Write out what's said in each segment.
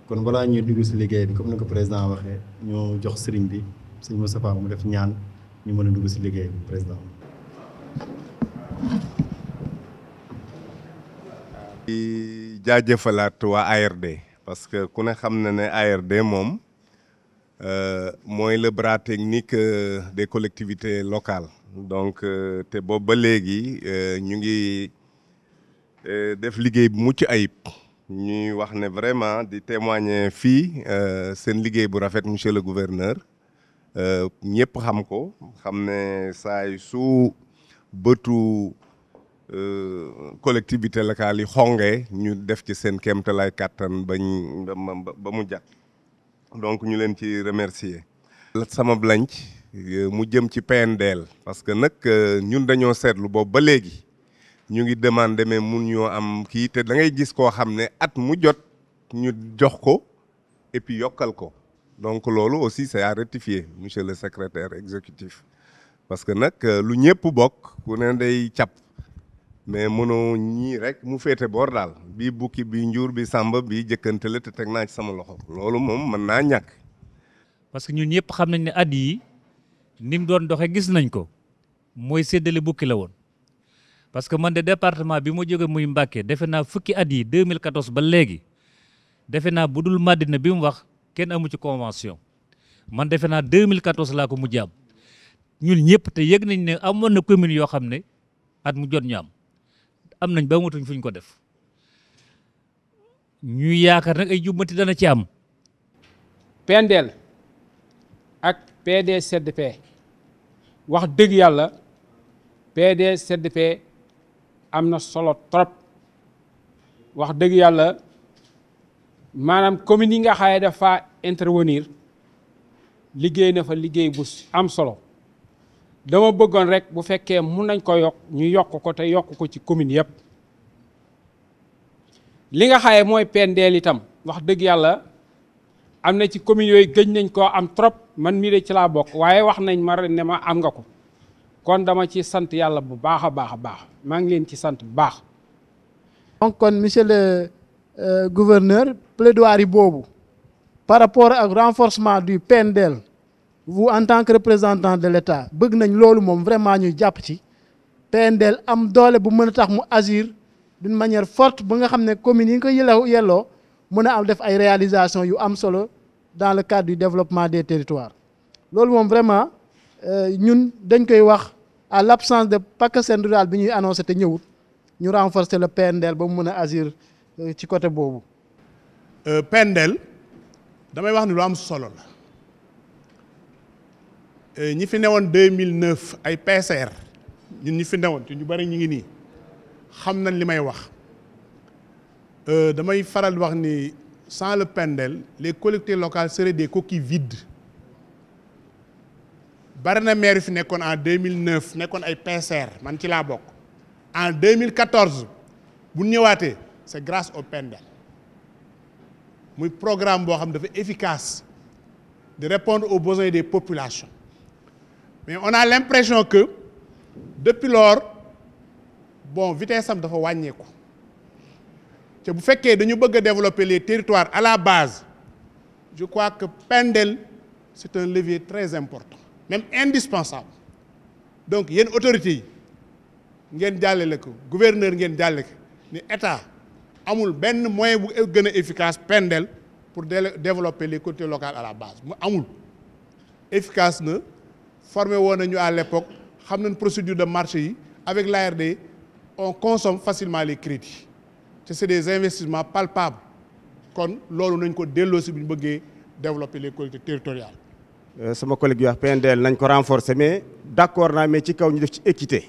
kon balaa ñuy dugg si liggéey bi comme ni ko président waxee ñoo jox sëriñ bi sëñ Moustapha mu def ñaan ñu mën a dugg si liggéey bi président. di jaajëfalaat waa ARD parce que ku ne xam na ne ARD moom mooy le bras technique des collectivités locales donc te boobu ba léegi ñu ngi def liggéey bu mucc ayib ñuy wax ne vraiment di témoigner fii seen liggéey bu rafet monsieur le gouverneur ñëpp xam ko xam ne saay su bëtu collectivité locale yi xongee ñu def ci seen kéemtalaay kàttan ba mu jàpp donc ñu leen ci remercier sama blanc mu jëm ci PNDL parce que nag ñun dañoo seetlu boobu ba léegi ñu ngi demandé mais mun ñoo am kii te da ngay gis koo xam ne at mu jot ñu jox ko et puis yokkal ko donc loolu aussi c'est à rectifier monsieur le secrétaire exécutif parce que nag lu ñëpp bokk ku ne day cap mais mënoo ñii rek mu féete boor daal bii bukki bi njuur bi sàmba bi jëkkante la te teg naa ci sama loxo loolu moom mën naa ñàkk. parce que ñun ñëpp xam nañ ne at yi ni mu doon doxee gis nañ ko mooy séddale bukki la woon parce que man de département bi ma jóge muy Mbacké defe naa fukki at yi 2014 ba léegi defe naa bu dul Madina bi mu wax kenn amu ci convention man defe naa 2014 laa ko mujj am ñun ñëpp te yëg nañ ne amoon na commune yoo xam ne at mu jot ñu am nañ ba matuñ fuñ ko def ñuy yaakaar nag ay jubbanti dana ci am. PNDL ak PDCDP wax dëgg yàlla PDCDP am na solo trop wax dëgg yàlla maanaam commune yi nga xaye dafa intervenir liggéey na fa liggéey bu am solo dama bëggoon rek bu fekkee mun nañ ko yokk ñu yokk ko te yokk ko ci commune yëpp li nga xaye mooy PNDL itam wax dëgg yàlla am na ci commune yooyu gëj nañ koo am trop man mii de ci laa bokk waaye wax nañ ma ne ma am nga ko kon dama ci sant yàlla bu baax a baax a baax maa ngi leen ci sant bu baax. donc kon monsieur le gouverneur plaidoirie boobu par rapport ak renforcement du PNDL vous en tant que représentant de l'État bëgg nañ loolu moom vraiment ñuy jàpp ci PNDL am doole bu mën a tax mu agir d'une manière forte ba nga xam ne communes yi nga ko yelloo mën a am def ay réalisations yu am solo dans le cadre du développement des territoires loolu moom vraiment ñun dañ koy wax à l'absence de PACASEN rural bi ñuy annoncé te ñëwut ñu renforcer le PNDL ba mu mën a agir ci côté boobu. PNDL damay wax ni lu am solo la ñi fi newoon 2009 ay PCR ñun ñi fi newoon te ñu bari ñu ngi nii xam nañ li may wax damay faral di wax ni sans le PNDL les collectivités locales seraient des coquilles vides bari na maire fi nekkoon en 2009 nekkoon ay PCR man ci laa bokk en 2014 bu ñëwaatee c'est grâce au PNDL muy programme boo xam dafa efficace de répondre aux besoins des populations mais on a l'impression que depuis lors bon vitesse am dafa wàññeeku te bu fekkee dañu bëgg a développer les territoires à la base je crois que PNDL c'est un levier très important même indispensable donc yéen autorités yi ngeen jàllale ko gouverneur ngeen jàllale ko ni état amul benn moyen bu gën a efficace PNDL pour développer les collectivités locales à la base mu amul efficace na formé woon nañu à l'époque xam nañ procédure de marché yi avec l'ARD on consomme facilement les crédits te c'est des investissements palpables kon loolu nañ ko delloo si bu ñu bëggee développer les collectivités territoriales. sama collègue yi wax PNDL nañ ko renforcer mais d'accord naa mais ci kaw ñu def ci équité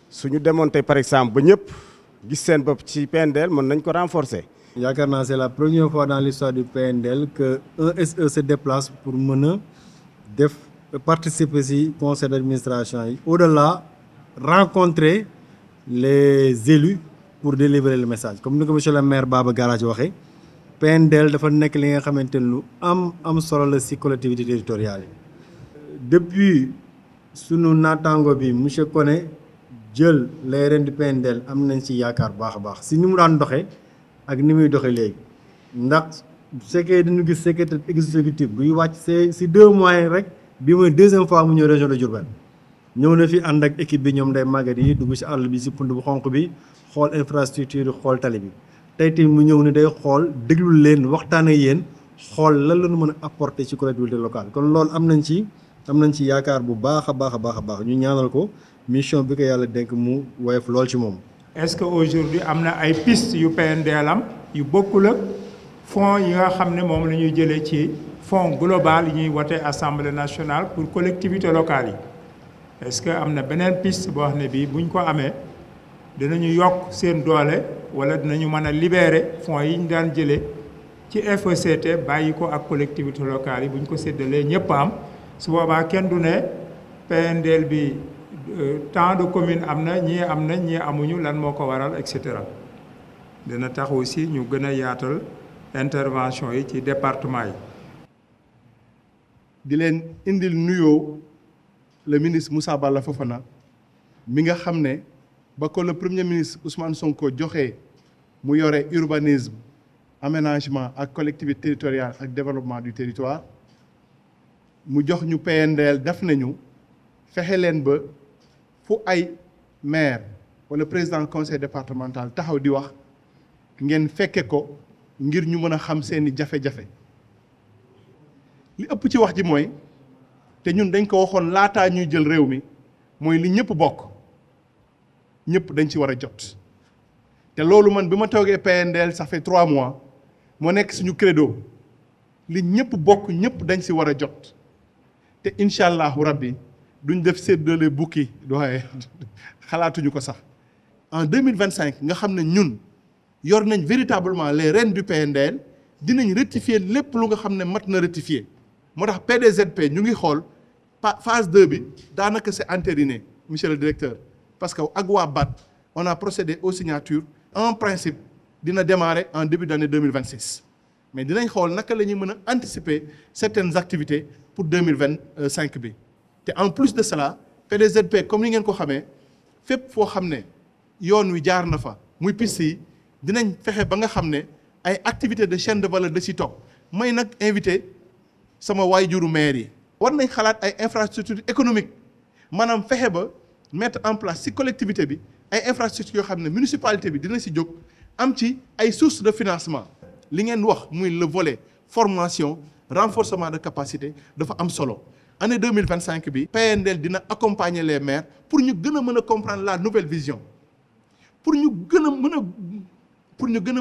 suñu demoon tey par exemple ba ñëpp gis seen bopp ci PNDL mën nañ ko renforcer. yaakaar naa c'est la première fois dans l'histoire du PNDL que un SE se déplace pour mën a def participer ci conseil d'administration yi au-delà rencontrer les élus pour délivrer le message comme ni ko monsieur le maire Baba Garage waxee PNDL dafa nekk li nga xamante ne lu am solo la ci collectivité territoriale yi depuis sunu naataango bi monsieur Koné jël les rênes du PNDL am nañ ci yaakaar baax a baax ci ni mu daan doxee ak ni muy doxee léegi ndax bu fekkee dañu gis secrétaire exécutif buy wàcc si 2 mois rek bi mooy 2e fois mu ñëw région de Diourbel ñëw na fi ànd ak équipe bi ñoom day màggat yi dugg si àll bi si pund bu xonq bi xool infrastructure yi xool tali bi tey tamit mu ñëw ne day xool déglul leen waxtaan ak yéen xool lan la ñu mën a apporter ci collectivité locale kon loolu am nañ ci yaakaar bu baax a baax a baax a baax ñu ñaanal ko mission bi ko yàlla dénk mu woyof lool ci moom. Est-ce que aujourd'hui am na ay pistes yu PNDL am yu bokkul ak fonds yi nga xam ne moom la ñuy jëlee ci fonds global yi ñuy wote assemblée nationale pour collectivité locale yi est-ce que am na beneen piste boo xam ne bii buñ ko amee dinañu yokk seen doole wala dinañu mën a libérer fonds yi ñu daan jëlee ci FECT bàyyi ko ak collectivité locale yi buñ ko séddalee ñëpp am su boobaa kenn du ne PNDL bi tant de communes am na ñii amuñu lan moo ko waral et cetera dina tax aussi ñu gën a yaatal intervention yi ci département yi. di leen indil nuyoo le ministre Moussa Balla Fofana mi nga xam ne ba ko le premier ministre Ousmane Sonko joxe mu yore urbanisme aménagement ak collectivité territoriale ak développement du territoire mu jox ñu PNDL def nañu fexe leen ba fu ay maire wala président conseil départemental taxaw di wax ngeen fekke ko ngir ñu mën a xam seeni jafe-jafe li ëpp ci wax ji mooy te ñun dañ ko waxoon laataa ñuy jël réew mi mooy li ñëpp bokk ñëpp dañ ci war a jot te loolu man bi ma toogee PNDL ça fait 3 mois moo nekk suñu credo li ñëpp bokk ñëpp dañ si war a jot te incha allahu rabbi duñ def séddale bukki doye xalaatuñu ko sax en 2025 nga xam ne ñun yor nañ véritablement les rênes du PNDL dinañ rectifier lépp lu nga xam ne mat na rectifier moo tax PDZP ñu ngi xool phase 2 bi daanaka c'est entériné monsieur le directeur parce que ak waa BAT on a procédé aux signatures en principe dina démarrer en début d'année 2026 mais dinañ xool naka la ñuy mën a anticiper certaines activités pour 2025 bi te en plus de cela PDZP comme ni ngeen ko xamee fépp foo xam ne yoon wi jaar na fa muy piste yi dinañ fexe ba nga xam ne ay activités de chaîne de valeur da ci topp may nag invité sama waayjuru maire yi war nañ xalaat ay infrastructures économiques maanaam fexe ba mettre en place ci collectivité bi ay infrastructures yoo xam ne municipalité bi dina ci jóg am ci ay sources de financement li ngeen wax muy le volet formation renforcement de capacité dafa am solo année 2025 bi PNDL dina accompagner les maires pour ñu gën a mën a comprendre la nouvelle vision pour ñu gën a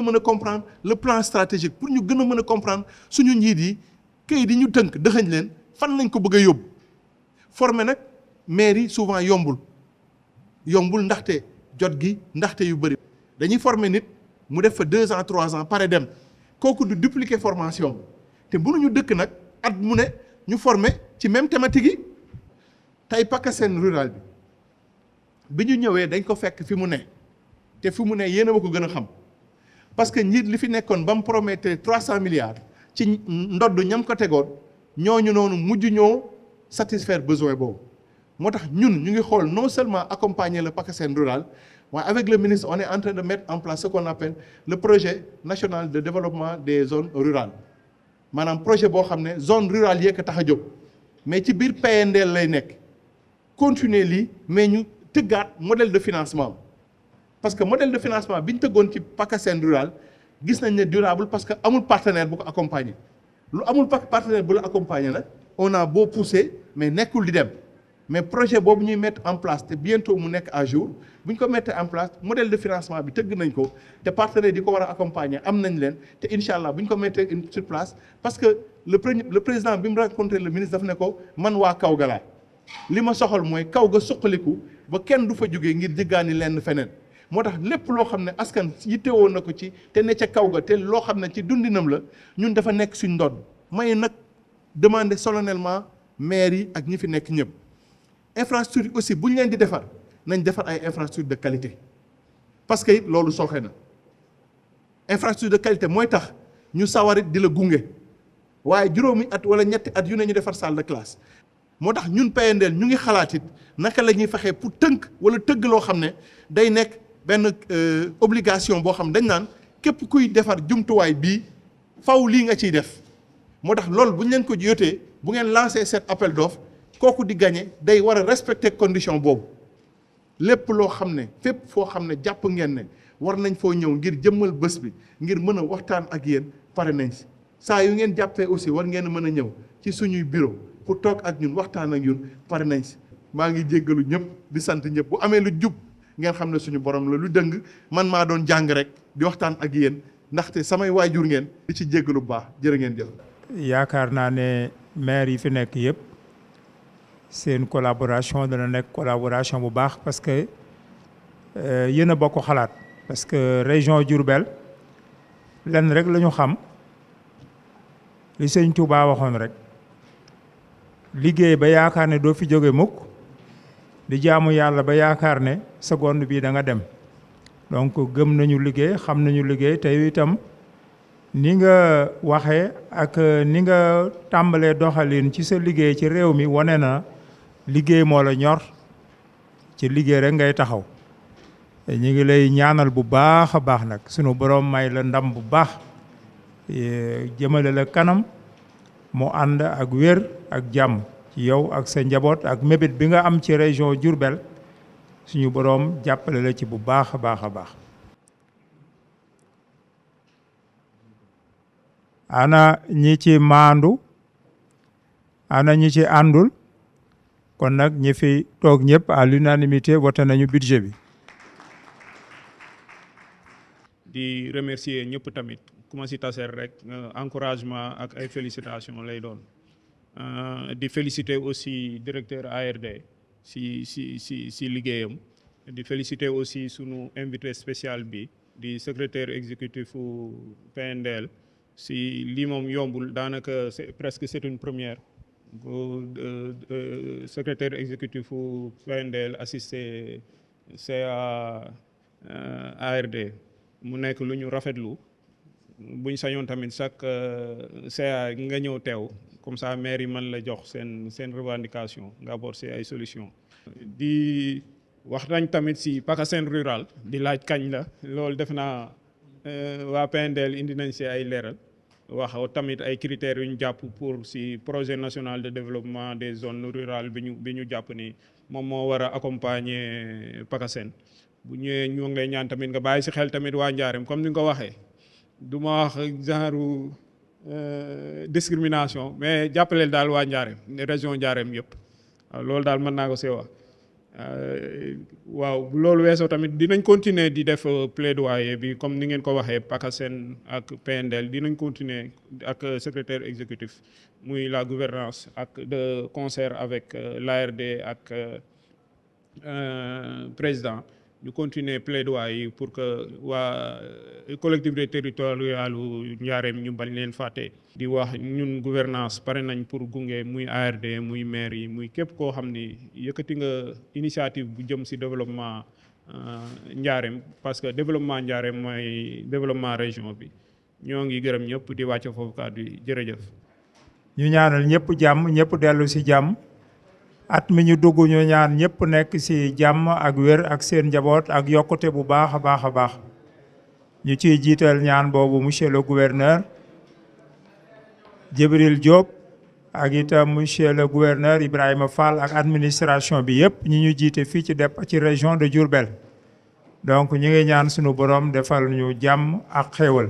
mën a comprendre le plan stratégique pour ñu gën a mën a comprendre suñu njiit yi këyit yi ñu tënk dëxëñ leen fan lañ ko bëgg a yóbbu former nag maires yi souvent yombul ndaxte jot gi ndaxte yu bëri dañuy former nit mu def fa 2 ans 3 ans pare dem kooku du dupliquer formation te mënuñu dëkk nag at mu ne ñu former ci même thématique yi tey PACASEN rural bi ñu ñëwee dañ ko fekk fi mu ne te fi mu ne yéen a ma ko gën a xam parce que njiit li fi nekkoon ba mu promettre 300 milliards ci ndodd ñam ko tegoon ñooñu noonu mujj ñoo satisfaire besoin boobu moo tax ñun ñu ngi xool non seulement accompagner le PACASEN rural waaye avec le ministre on est en train de mettre en place ce qu'on appelle le projet national de développement des zones rurales maanaam projet boo xam ne zone rurale yee ko tax a jóg mais ci biir PNDL lay nekk continuer lii mais ñu tëggaat modèle de financement parce que modèle de financement bi ñu tëggoon ci PACASEN rural gis nañ ne durable parce que amul partenaire bu ko accompagner lu amul partenaire bu la accompagner nag on a beau pousser mais nekkul di dem mais projet boobu ñuy mettre en place te bientôt mu nekk à jour bu ñu ko mettre en place modèle de financement bi tëgg nañ ko te partenaires di ko war a accompagner am nañ leen te incha allah bu ñu ko mettre sur place parce que le président bi mu rencontré le ministre daf ne ko man waa kaw ga laa li ma soxal mooy kaw ga suqaliku ba kenn du fa jógee ngir jëggaani lenn feneen moo tax lépp loo xam ne askan yittewoon na ko ci te ne ca kaw ga te loo xam ne ci dundinam la ñun dafa nekk suñ ndodd may nag demander solennellement maire yi ak ñi fi nekk ñëpp infrastructure aussi bu ñu leen di defar nañ defar ay infrastructure de qualité parce que it loolu sooxe na infrastructure de qualité mooy tax ñu sawarit di la gunge waaye juróomi at wala ñetti at yu ne ñu defar salle de classe moo tax ñun PNDL ñu ngi xalaat it naka la ñuy fexee pour tënk wala tëgg loo xam ne day nekk benn obligation boo xam dañ naan képp kuy defar jumtuwaay bii faw lii nga ciy def moo tax loolu bu ñu leen ko yotee bu ngeen lancé cet appel d'offre kooku di gagné day war a respecter condition boobu lépp loo xam ne fépp foo xam ne jàpp ngeen ne war nañ foo ñëw ngir jëmmal bés bi ngir mën a waxtaan ak yéen pare nañ si saa yu ngeen jàppee aussi war ngeen mën a ñëw ci suñuy bureau pour toog ak ñun waxtaan ak ñun pare nañ si maa ngi jéggalu ñëpp di sant ñëpp bu amee lu jub ngeen xam ne suñu borom la lu dëng man maa doon jàng rek di waxtaan ak yéen ndaxte samay waajur ngeen di ci jéggalu bu baax jërë ngeen jëf. yaakaar naa ne maire yi fi nekk yëpp seen collaboration dana nekk collaboration bu baax parce que yéen a bokk xalaat parce que région Diourbel lenn rek la ñu xam li sëñ Touba waxoon rek liggéey ba yaakaar ne doo fi jóge mukk di jaamu yàlla ba yaakaar ne seconde bii da nga dem donc gëm nañu liggéey xam nañu liggéey te itam ni nga waxee ak ni nga tàmbalee doxalin ci sa liggéey ci réew mi wane na liggéey moo la ñor ci liggéey rek ngay taxaw ñu ngi lay ñaanal bu baax a baax nag sunu borom may la ndam bu baax jëmale la kanam mu ànd ak wér ak jàmm ci yow ak sa njaboot ak mébét bi nga am ci région Diourbel suñu borom jàppale la ci bu baax a baax a baax. ana ñi ci maandu ana ñi ci àndul kon nag ñi fi toog ñëpp à l'unanimité voté nañu budget bi. di remercier ñëpp tamit ku ma si taseer rek encouragement ak ay félicitations lay doon di féliciter aussi directeur ARD si liggéeyam di féliciter aussi sunu invité spécial bi di secrétaire exécutif u PNDL si lii moom yombul daanaka presque c'est une première secrétaire exécutif u PNDL assisté CA ARD mu nekk lu ñu rafetlu buñ sañoon tamit chaque CA nga ñëw teew comme ça maire yi mën la jox seen revendication nga apporter ay solution di wax nañ tamit si PACASEN rural di laaj kañ la loolu def naa waa PNDL indi nañ si ay leeral wax tamit ay critères yu ñu jàpp pour si projet national de développement des zones rurales bi ñu jàpp ni moom moo war a accompagner PACASEN bu ñëwee ñu ngi lay ñaan tamit nga bàyyi si xel tamit waa Njaareem comme ni nga ko waxee du ma wax genre discrimination mais jàppaleel daal waa Njaareem région Njaareem yëpp waaw loolu daal mën naa ko see wax waaw bu loolu weesoo tamit dinañ continuer di def plaidoyer bi comme ni ngeen ko waxee PACASEN ak PNDL dinañ continuer ak secrétaire exécutif muy la gouvernance ak de concert avec l'ARD ak président ñu continuer plaidoyer yi pour que waa collectivité territoriale u Njaareem ñu bañ leen fàtte di wax ñun gouvernance pare nañ pour gunge muy ARD muy maire yi muy képp koo xam ni yëkkati nga initiative bu jëm ci développement Njaareem parce que développement Njaareem mooy développement région bi ñoo ngi gërëm ñëpp di wàcce foofu kàddu yi jërëjëf. ñu ñaanal ñëpp jàmm ñëpp dellu ci jàmm at mi ñu dugg ñu ñaan ñëpp nekk ci jàmm ak wér ak seen njaboot ak yokkute bu baax a baax a baax ñu ciy jiital ñaan boobu monsieur le gouverneur Djibril Diop ak itam monsieur le gouverneur Ibrahima Fall ak administration bi yëpp ñi ñu jiite fii ci région de Diourbel donc ñu ngi ñaan sunu borom defal ñu jàmm ak xéewal